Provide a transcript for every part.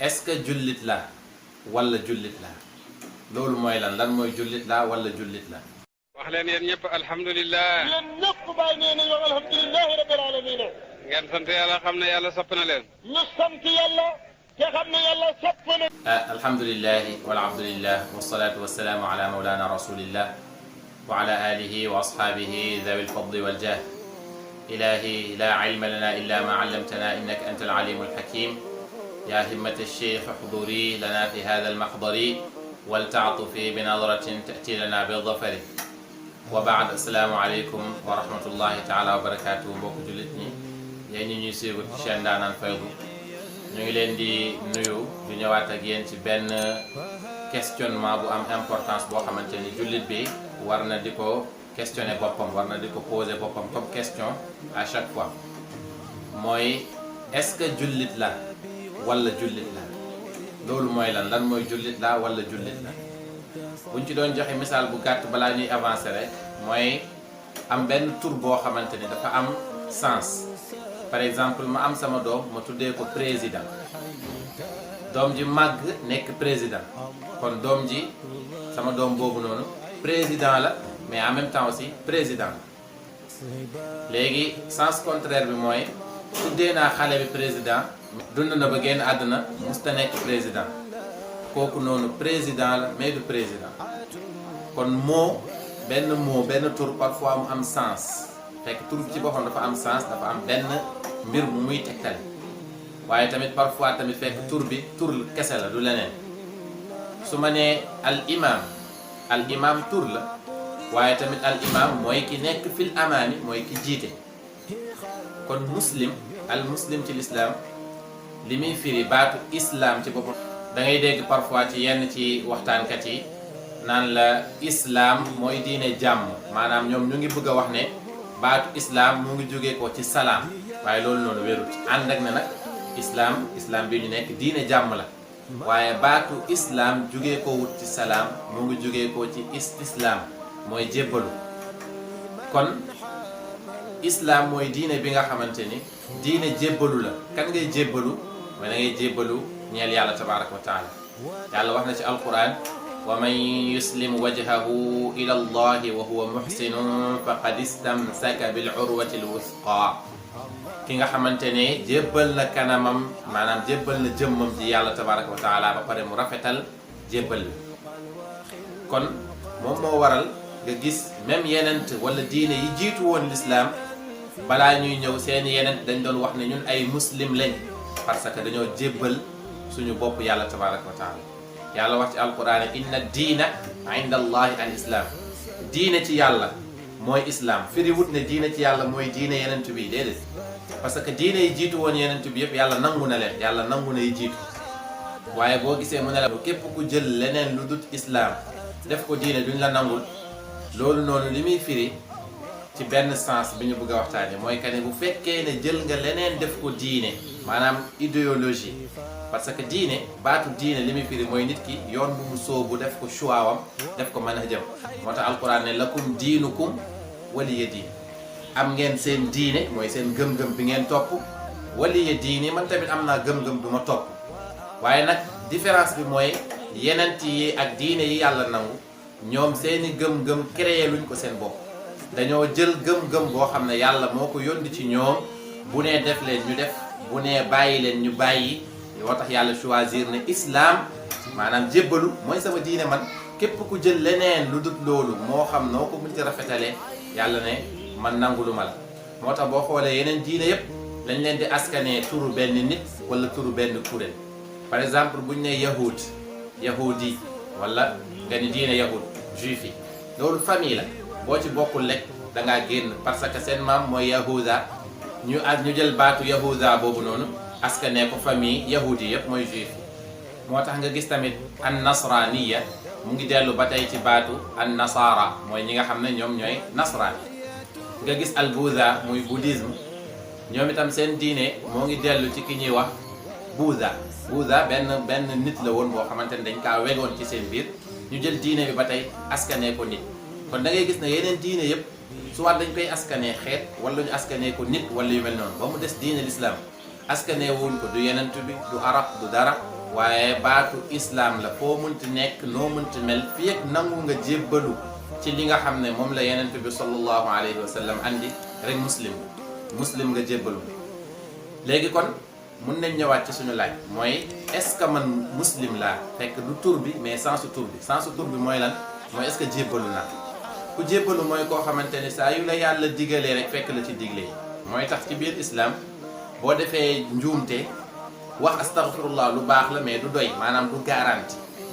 est-ce que jullit la wala jullit la loolu mooy lan mooy jullit la wala jullit la. wax leen yéen ñëpp alhamdulilah. yéen ñëpp bàyyi nee nañu alhamdulilah rabbil alamin. ngeen sant yàlla xam ne yàlla sopp na leen. ñu sant yàlla te xam ne yàlla sopp na. alhamdulilah walhamdulillah wasalaatu wasalaamu ala mawlana rasulillah wa ala alihi wa ashabihi dhawi alfadli waljah. ilahi la ilma lana illa ma allamtana innaka anta alalimu alhakim. ya himmat alcheikh uhduri lana fi hada almahdari waltaatufi binadaratin tati lana bidafari. wa baad assalaamu aleykum wa rahmatullahi taala wa barakatuh. mbokk jullit ñi yéen ñi ñuy suivre ci chaîne Ndaanaan Faydu ñu ngi leen di nuyu di ñëwaat ak yéen ci benn questionnement bu am importance boo xamante ni jullit bi war na di ko questionner boppam war na di ko poser boppam comme question à chaque fois mooy est-ce que jullit la wala jullit la loolu mooy lan mooy jullit la wala jullit la. buñ ci doon joxe misaal bu gàtt balaa ñuy avancer rek mooy am benn tur boo xamante ni dafa am sens. par exemple ma am sama doom ma tuddee ko président doom ji màgg nekk président kon doom ji sama doom boobu noonu président la mais en même temps aussi président la. léegi sens contraire bi mooy tuddee naa xale bi président dund na ba génn àdduna musta nekk président kooku noonu président la mais du président. kon benn tur parfois mu am sens fekk tur ci boppam dafa am sens dafa am benn mbir mu muy tegtale waaye tamit parfois tamit fekk tur bi tur kese la du leneen. su ma nee al imam tur la waaye tamit al imam mooy ki nekk fil amaami mooy ki jiite. kon al muslim ci l'islam li muy firi baatu islam ci boppam da ngay dégg parfois ci yenn ci waxtaankat yi naan la islam mooy diine jàmm maanaam ñoom ñu ngi bëgg a wax ne baatu islam mu ngi jógee ko ci salaam waaye loolu noonu wérut ànd ak ne nag islam bi ñu nekk diine jàmm la waaye baatu islam jógee ko wut ci salaam mu ngi jógee ko ci islam mooy jébbalu. kon islam mooy diine bi nga xamante ni diine jébbalu la. kan ngay jébbalu mooy da ngay jébbalu ñeel yàlla tabaraka wa taala. yàlla wax na ci alquran wa man yuslim wajhahu ila allahi wa huwa muhsinun faqad istamsaka bil urwati al wusqa. ki nga xamante ne jébbal na kanamam maanaam jébbal na jëmmam ji yàlla tabaraka wa taala ba pare mu rafetal jébbal bi. kon moom moo waral nga gis même yenent wala diine yi jiitu woon l'islam balaa ñuy ñëw seeni yenent dañ doon wax ne ñun ay muslim lañ parce que dañoo jébbal suñu bopp yàlla tabaraka wa taala. yàlla wax ci alquran inna diina inda allahi al islam. diine ci yàlla mooy islam firi wut ne diine ci yàlla mooy diine yenent bi déedéet parce que diine yi jiitu woon yenent bi yëpp yàlla nangu na leen yàlla nangu na yi jiitu waaye boo gisee mu ne la képp ku jël leneen lu dut islam def ko diine duñ la nangul loolu noonu li muy firi ci benn sens bi ñu bëgg a waxtaane mooy que ne bu fekkee ne jël nga leneen def ko diine maanaam idéologie parce que diine baatu diine li muy firi mooy nit ki yoon bu mu soobu def ko choix-wam def ko manhajam moo tax alquran ne lakum diinukum waliya diin. am ngeen seen diine mooy seen gëm-gëm bi ngeen topp waliya diini man tamit am naa gëm-gëm bu ma topp waaye nag différence bi mooy yenent yi ak diine yi yàlla nangu ñoom seeni gëm-gëm créé luñ ko seen bopp dañoo jël gëm-gëm boo xam ne yàlla moo ko yónni ci ñoom bu nee def leen ñu def bu nee bàyyi leen ñu bàyyi. moo tax yàlla choisir ne islam maanaam jébbalu mooy sama diine man képp ku jël leneen lu dut loolu moo xam noo ko mën ci rafetalee yàlla ne man nangulu ma la. moo tax boo xoolee yeneen diine yépp lañ leen di askanee turu benn nit wala turu benn kuréel. par exemple buñ ne yahudi wala nga ni diine yahud juif yi loolu famille la boo ci bokkul lekk da ngaa génn parce que seen maam mooy yahuda ñu jël baatu yahuda boobu noonu askanee ko famille yahudi yëpp mooy juif moo tax nga gis tamit an nasraniya mu ngi dellu ba tey ci baatu an nasara mooy ñi nga xam ne ñoom ñooy nasraan. nga gis al buddha muy bouddhisme ñoom itam seen diine moo ngi dellu ci ki ñuy wax buddha benn nit la woon boo xamante ne dañ kaa wegoon ci seen biir ñu jël diine bi ba tey askanee ko nit. kon da ngay gis ne yeneen diine yëpp soit dañ koy askanee xeet wala ñu askanee ko nit wala yu mel noonu ba mu des diine l'islam askanee wuñ ko du yenent bi du arab du dara waaye baatu islam la foo mënti nekk noo mënti mel fii ak nangu nga jébbalu ci li nga xam ne moom la yenent bi sallallahu alayhi wa sallam andi rek muslim nga jébbalu. léegi kon mun nañ ñëwaat ci suñu laaj mooy est-ce que man muslim laa fekk du tur bi mais sensu tur bi mooy lan mooy est-ce que jébbalu naa. ku jébbalu mooy koo xamante ni saa yu la yàlla digalee rek fekk la ci digle yi mooy tax ci biir islam boo defee njuumte wax astaghfirullah lu baax la mais du doy maanaam du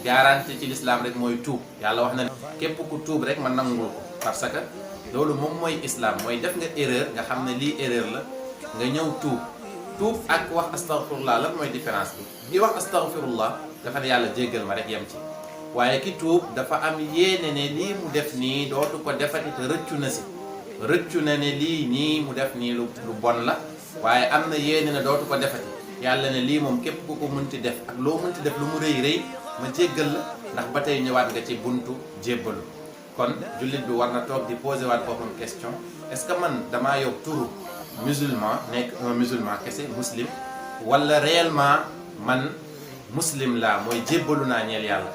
garanti ci l'islam rek mooy tuub. yàlla wax na képp ku tuub rek ma nangul ko parce que loolu moom mooy islam mooy def nga erreur nga xam ne lii erreur la nga ñëw tuub ak wax astaghfirullah lan mooy différence bi wax astaghfirullah dafa ne yàlla jéggal ma rek yem ci. waaye ki tuub dafa am yéene ne lii mu def nii dootu ko defati te rëccu na ne lii nii mu def nii lu bon la waaye am na yéene ne dootu ko defati yàlla ne lii moom képp ku ko mënti def ak loo mënti def lu mu rëy ma jéggal la ndax ba tey ñëwaat nga ci buntu jébbalu. kon jullit bi war na toog di poser waat boppam question est-ce que man damaa yow turu musulman nekk un musulman kese muslim wala réellement man muslim laa mooy jébbalu naa ñeel yàlla.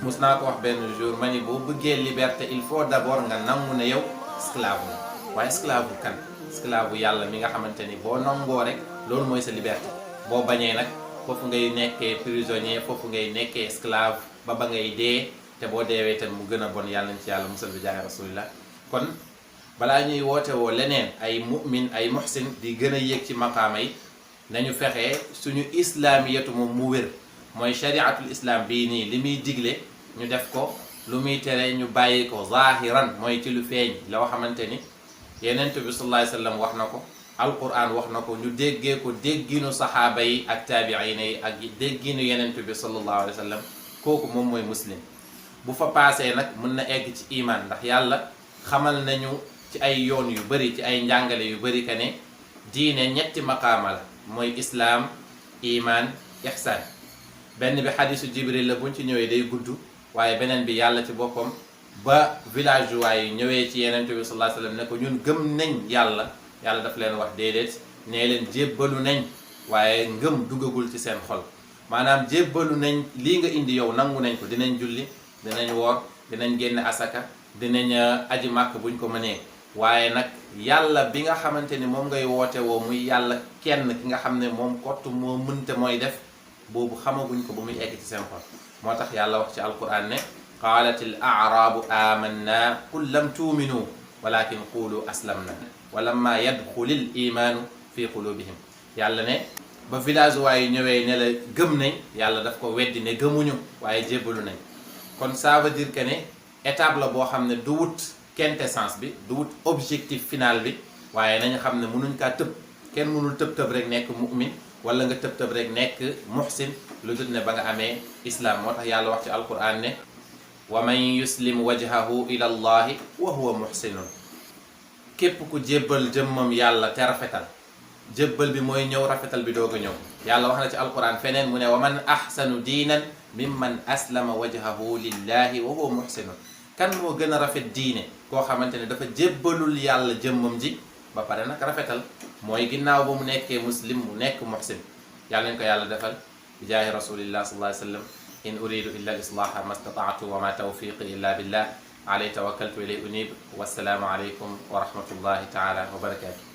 mus naa ko wax benn jour ma ni boo bëggee liberté il faut d'abord nga nangu ne yow esclave la waaye esclave bu kan esclave bu yàlla mi nga xamante ni boo nangoo rek loolu mooy sa liberté. boo bañee nag foofu ngay nekkee prisonnier foofu ngay nekkee esclave ba ngay dee te boo deewee tam mu gën a bon yàlla nañ ci yàlla musal bi jaay rasulillah. kon balaa ñuy woote woo leneen ay mu'min ay muhsin di gën a yéeg ci maqaama yi nañu fexe suñu islamiyatu moom mu wér mooy shariatul islam bii nii li muy digle ñu def ko lu muy tere ñu bàyyi ko zahiran mooy ci lu feeñ loo xamante ni yenent bi sallallahu alayhi wasallam wax na ko alquran wax na ko ñu déggee ko dégginu saxaaba yi ak taabiina yi ak dégginu yenent bi sallallahu alayhi wasallam kooku moom mooy muslim. bu fa paasee nag mën na egg ci iman ndax yàlla xamal nañu ci ay yoon yu bari ci ay njàngale yu bari que ne diine ñetti maqaama la mooy islaam iman ihsan. benn bi xadisu jibril la buñ ci ñëwee day gudd waaye beneen bi yàlla ci boppam ba village waaye ñëwee ci yenent bi sallallahu alayhi wasallam ne ko ñun gëm nañ yàlla daf leen wax déedéet nee leen jébbalu nañ waaye ngëm duggagul ci seen xol maanaam jébbalu nañ lii nga indi yow nangu nañ ko dinañ julli dinañ woor dinañ génn asaka dinañ aji màkk buñ ko mënee waaye nag yàlla bi nga xamante ni moom ngay woote woo muy yàlla kenn ki nga xam ne moom kott moo mënte mooy def boobu xamaguñ ko ba muy egg ci seen xol moo tax yàlla wax ci alquran ne qaalatil a'raabu amanna qul lam tuuminu walakin qulu aslamna wa lamma yadxulil imaanu fi qulubihim. yàlla ne ba village waaye ñëwee ne la gëm nañ yàlla daf ko weddi ne gëmuñu waaye jébbalu nañ. kon ça veut dire que ne étape la boo xam ne du wut quintessence bi du wut objectif final bi waaye nañu xam ne mënuñ kaa tëb kenn mënul tëb rek nekk mu'min wala nga tëb rek nekk muhsin lu dul ne ba nga amee islam. moo tax yàlla wax ci alquran ne wa man yuslim wajhahu ila allahi wa huwa muhsinun képp ku jébbal jëmmam yàlla te rafetal jébbal bi mooy ñëw rafetal bi doog a ñëw. yàlla wax na ci alquran feneen mu ne wa man ahsanu diinan mimman aslama wajhahu lillahi wa huwa muhsinun kan moo gën a rafet diine koo xamante ne dafa jébbalul yàlla jëmmam ji ba pare nag rafetal mooy ginnaaw ba mu nekkee muslim mu nekk muhsin. yàlla nañ ko yàlla defal bi jaahi rasulillah sallallahu alayhi wa sallam in uridu illa al islaha ma stata'tu wa ma tawfiqi illa billah alayhi tawakkaltu ilayhi unib wassalaamu alaykum wa rahmatullahi taala wa barakatuh.